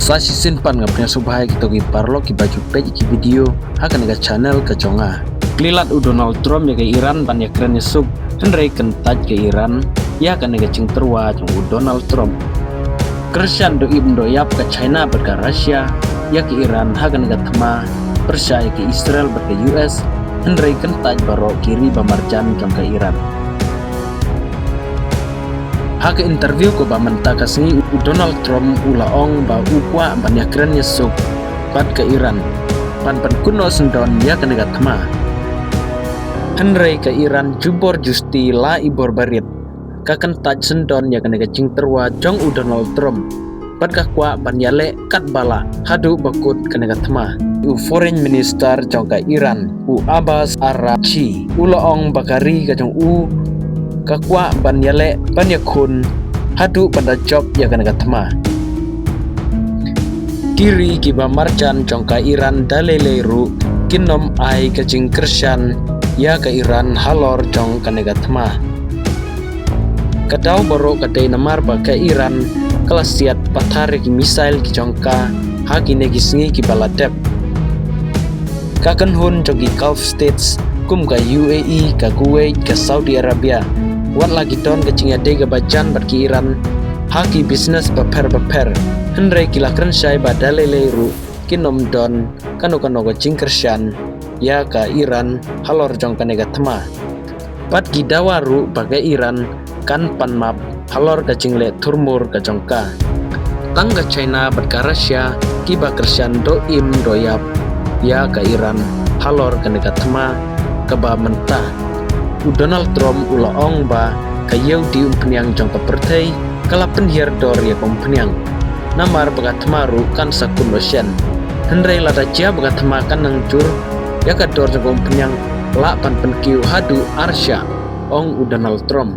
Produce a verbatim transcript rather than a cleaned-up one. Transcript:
Sa shisien pat nga pdiang sngewbha ïa kito ki paralok kiba ju peit ïa ki video ha kane ka channel ka jong nga. Khlad u Donald Trump ïa ka Iran ban ïakren ïasuk, hynrei kyntait ka Iran ïa kane ka jingtyrwa jong u Donald Trump. Kyrshan doh im doh ïap ka China bad ka Russia ïa ka Iran ha kane ka thma, pyrshah ïa ka Israel bad ka U S, hynrei kyntait baroh ki ri ba marjan jong ka Iran. Ha ka interview kaba mynta ka sngi, u Donald Trump u la ong ba u kwah ban ïakren ïasuk bad ka Iran ban pynkut noh syndon ïa kane ka thma. Hynrei ka Iran jubor justi la i bor barit, ka kyntait syndon ïa kane ka jingtyrwa jong u Donald Trump bad ka kwah ban ïaleh katba lah haduh ba kut kane ka thma. U Foreign Minister jong ka Iran, u Abbas Araghchi, u la ong ba ka ri ka jong u ka kwah ban ïaleh ban ïakhun haduh ban da jop ïa kane ka thma. Ki ri kiba marjan jong ka Iran da lei lei ruh kin ym ai ka jingkyrshan ïa ka Iran halor jong kane ka thma. Ka daw baroh ka dei namar ba ka Iran ka la siat pathar ïa ki missile ki jong ka ha kine ki sngi kiba la dep. Ka kynhun jong ki Gulf States kum ka U A E, ka Kuwait, ka Saudi Arabia, wat la ki don ka jingïadei kaba jan bad ki Iran ha ki business bapher bapher, hynrei ki la kren shai ba da lei lei ruh kin ym don kano kano ka jingkyrshan ïa ka Iran halor jong kane ka thma. Bad ki dawa ruh ba ka Iran kan pan map halor ka jingleh thurmur ka jong ka. Tang ka China bad ka Russia kiba kyrshan doh im doh ïap ïa ka Iran halor kane ka thma kaba mynta. U Donald Trump u la ong ba ka ïew die umphniang jong ka pyrthei ka la pynhiar dor ïa ka umphniang, namar ba ka thma ruh kan sa kut noh shen. Hynrei lada jia ba ka thma kan nang jur, ïa ka dor jong ka umphniang lah ban pynkiew haduh ar shah, ong u Donald Trump.